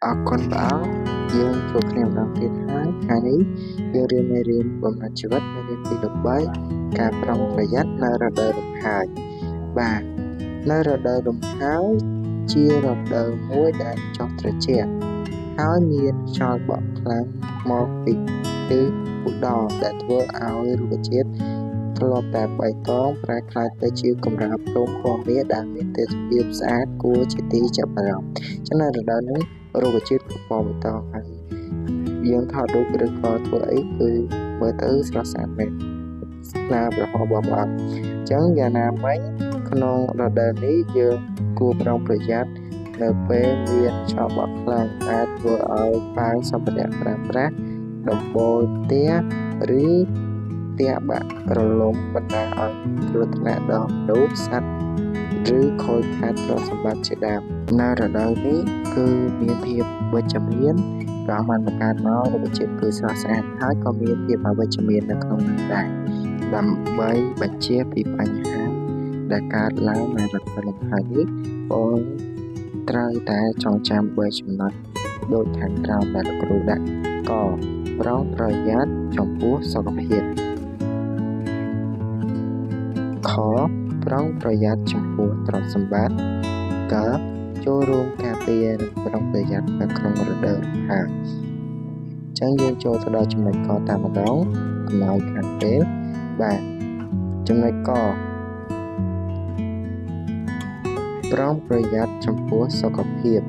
អរគុណព្រះអង្គយើងជួបគ្នាម្ដងទៀតហើយថ្ងៃនេះយើងរៀនមេរៀនបំណិតជីវិតមេរៀនទី13ការប្រុងប្រយ័ត្ននៅរដូវរំហើយបាទនៅរដូវរំហើយជារដូវមួយដែលចុះត្រជាក់ហើយមានខ្យល់បក់ខ្លាំងមកពីទិសឧត្តរដែលធ្វើឲ្យរុក្ខជាតិធ្លាប់តែបៃតងប្រែក្លាយទៅជាកម្រាលព្រំពណ៌មាសដែលមានទេសភាពស្អាតគួរជាទីចាប់អារម្មណ៍ចឹងនៅរដូវនេះរុក្ខជាតិក៏ពណ៌បៃតងហើយយើងថតរូបឬក៏ធ្វើអីគឺមើលទៅស្រស់ស្អាតមែនស្នាប្រហោះបងប្អូនអញ្ចឹងយ៉ាងណាមិញក្នុងរដូវនេះយើងគួរប្រុងប្រយ័ត្ននៅពេលមានខ្យល់បក់ខ្លាំងអាចធ្វើឲ្យប៉ាវសម្ភារៈប្រើប្រាស់ដំបូលផ្ទះឬផ្ទះបាក់រលំបណ្ដាលឲ្យគ្រោះថ្នាក់ដល់មនុស្សសត្វឬខូចខាតទ្រព្យសម្បត្តិជាដើមនៅរដូវនេះគឺមានភាពវិជ្ជមានព្រះអង្គបានបង្កើតមករុក្ខជាតិគឺស្រស់ស្អាតហើយក៏មានភាពអវិជ្ជមាននៅក្នុងនោះដែរដើម្បីបញ្ជាពីបញ្ហាដែលកើតឡើងនៅរដូវលំហើយនេះបងត្រូវតែចងចាំ3ចំណុចដូចខាងក្រោមដែលលោកគ្រូដាក់កប្រុងប្រយ័ត្នចំពោះសុខភាពខប្រុងប្រយ័ត្នចំពោះទ្រព្យសម្បត្តិកចូលរួមការពារនិងប្រុងប្រយ័ត្ននៅក្នុងរដូវរំហើយអញ្ចឹងយើងចូលទៅដល់ចំណុចកតាមម្ដងកុំឲ្យខាតពេលបាទចំណុចកប្រុងប្រយ័ត្នចំពោះសុខភាព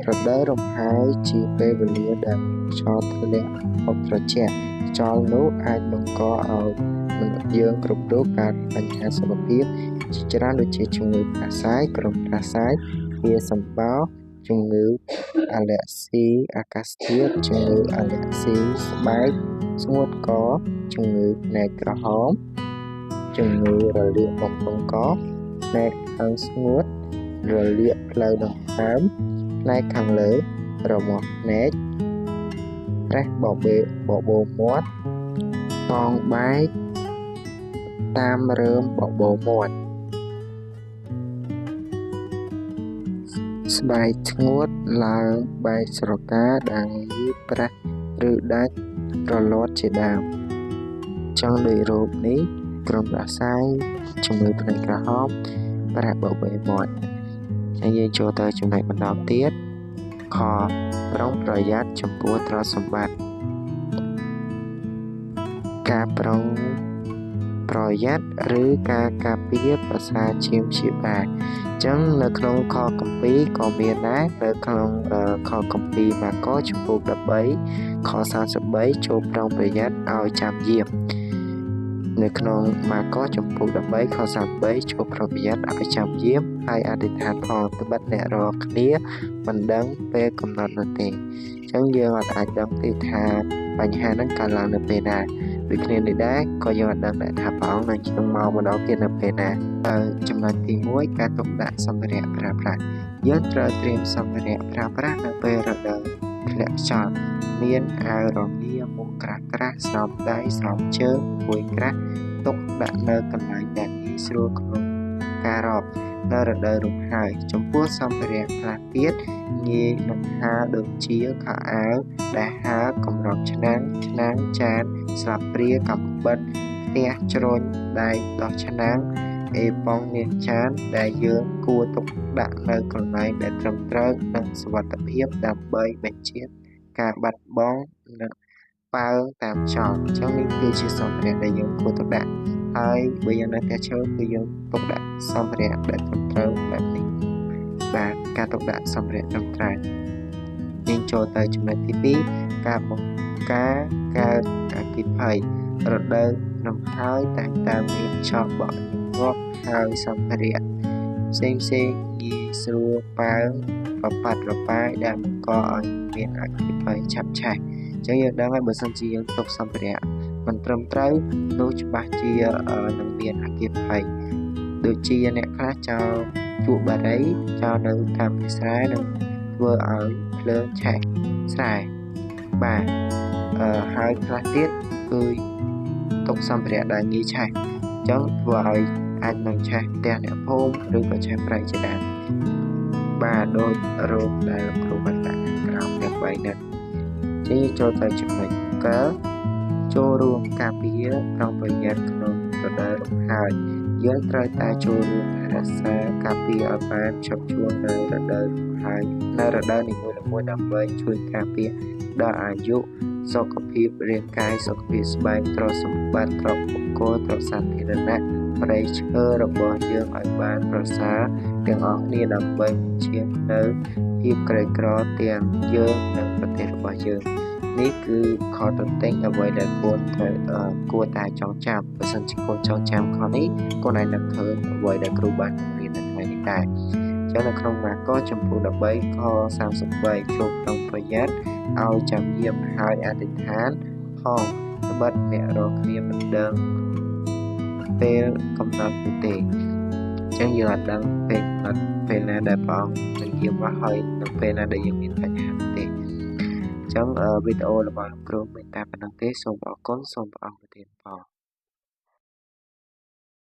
រដូវរំហើយជាពេលវេលាដែលមានខ្យល់ធ្លាក់ហុកត្រជាក់ខ្យល់នោះអាចបង្កឲ្យមនុស្សយើងគ្រប់រូបកើតបញ្ហាសុខភាពជាច្រើនដូចជាជំងឺផ្ដាសាយក្រុមផ្ដាសាយវាសម្បោរជំងឺអាឡែស៊ីអាកាសធាតុជំងឺអាឡែស៊ីស្បែកស្ងួតកជំងឺភ្នែកក្រហមជំងឺរលាកបំពង់កភ្នែកខាងស្ងួតរលាកផ្លូវដង្ហើមផ្នែកខាងលើរមាស់ភ្នែកប្រេះបបបូរមាត់កងបែកតាមរើមបបោមាត់ស្បែកស្ងួតឡើងបែកស្រកាដែលងាយប្រេះឬដាច់រលាត់ជាដើមចង់ដូចរូបនេះក្រុមផ្ដាសាយជំងឺភ្នែកក្រហមប្រេះបបោមាត់ហើយយើងចូលទៅចំណុចបន្តទៀតខប្រុងប្រយ័ត្នចំពោះទ្រព្យសម្បត្តិការប្រុងប្រយ័ត្នឬការការពារប្រសើរជាងព្យាបាលអញ្ចឹងនៅក្នុងខគម្ពីរក៏មានដែរនៅក្នុងខគម្ពីរម៉ាកុសជំពូក13ខ33ចូលប្រុងប្រយ័ត្នឲ្យចាំយាមនៅក្នុងម៉ាកុសជំពូក13ខ33ចូលប្រុងប្រយ័ត្នឲ្យចាំយាមហើយអធិដ្ឋានផងត្បិតអ្នករាល់គ្នាមិនដឹងពេលកំណត់នោះទេអញ្ចឹងយើងអាចដឹងទេថាបញ្ហាហ្នឹងកើតឡើងនៅពេលណាដូចគ្នានេះដែរក៏យើងអាចដឹងដែរថាព្រះអង្គនឹងជាងមកម្ដងទៀតនៅពេលណាចំណុចទី1ការទុកដាក់សម្ភារៈប្រើប្រាស់យើងត្រូវត្រៀមសម្ភារៈប្រើប្រាស់នៅពេលរដូវធ្លាក់ខ្យល់មានអាវរងាមួកក្រាស់ក្រាស់ស្រោមដៃស្រោមជើងពួយក្រាស់ទុកដាក់នៅកន្លែងដែលងាយស្រួលក្នុងការរកនៅរដូវរំហើយចំពោះសម្ភារៈខ្លះទៀតងាយនឹងហាលដូចជាខោអាវដែលហាលកម្របឆ្នាំងឆ្នាំងចានស្លាបព្រាកាំបិតផ្ទះជ្រុញដែកដោះឆ្នាំងអេប៉ុងនាងចានដែលយើងគួរទុកដាក់នៅកន្លែងដែលត្រឹមត្រូវនិងសុវត្ថិភាពដើម្បីបញ្ចៀសការបាត់បង់និងប៉ើងតាមខ្យល់អញ្ចឹងនេះគឺជាសម្ភារៈដែលយើងគួរទុកដាក់ហើយបើយើងនៅផ្ទះឈើគឺយើងទុកដាក់សម្ភារៈដែលត្រឹមត្រូវបែបនេះបាទការទុកដាក់សម្ភារៈត្រឹមត្រូវយើងចូលទៅចំណុចទី2ការបង្ការកើតអគ្គិភ័យរដូវរំហើយតែងតែមានខ្យល់បក់ញឹកញាប់ហើយសម្ភារៈផ្សេងផ្សេងងាយស្រួលប៉ើងរប៉ាត់រប៉ាយដែលបង្កឲ្យមានអគ្គិភ័យឆាប់ឆេះអញ្ចឹងយើងដឹងហើយបើសិនជាយើងទុកសម្ភារៈមិនត្រឹមត្រូវនោះច្បាស់ជានឹងមានអគ្គិភ័យដូចជាអ្នកខ្លះចោលជក់បារីចោលនៅតាមវាលស្រែនឹងធ្វើឲ្យភ្លើងឆេះស្រែបាទហើយខ្លះទៀតគឺទុកសម្ភារៈដែលងាយឆេះអញ្ចឹងធ្វើឲ្យអាចនឹងឆេះផ្ទះអ្នកភូមិឬក៏ឆេះព្រៃជាដើម បាលដូចរោគដែលលោកគ្រូបានដាក់ខាងក្រោមទាំង3ហ្នឹងជាចូលទៅចំណុចកចូលរួមការពារប្រុងប្រយ័ត្នក្នុងរដូវរំហើយយើងត្រូវតែចូលរួមថែរក្សាការពារឲ្យបានខ្ជាប់ខ្ជួននៅរដូវរំហើយនៅរដូវនីមួយៗដើម្បីជួយការពារដល់អាយុសុខភាពរាងកាយសុខភាពស្បែកទ្រព្យសម្បត្តិទ្រព្យបុគ្គលទ្រព្យសាធារណៈព្រៃឈើរបស់យើងឲ្យបានប្រសើរទាំងអស់គ្នាដើម្បីបញ្ជៀសនៅភាពក្រីក្រទាំងយើងនិងប្រទេសរបស់យើងនេះគឺខទន្ទេញអ្វីដែលកូនត្រូវគួរតែចងចាំបើសិនជាកូនចងចាំខនេះកូនអាចនឹងឃើញអ្វីដែលគ្រូបានបង្រៀននៅថ្ងៃនេះដែរចឹងនៅក្នុងម៉ាកុសចំពោះ13ខ33ចូលប្រុងប្រយ័ត្នឲ្យចាំយាមហើយអធិដ្ឋានផងត្បិតអ្នករាល់គ្នាមិនដឹងពេលកំណត់នោះទេចឹងយើងអត់ដឹងពេលកំណត់ពេលណាដែលព្រះអង្គនឹងយាមមកហើយនឹងពេលណាដែលយើងមានបញ្ហានោះទេចឹងវីដេអូរបស់លោកគ្រូមានតែប៉ុណ្្នឹងទេសូមអរគុណសូមព្រះអង្គប្រទានពរ។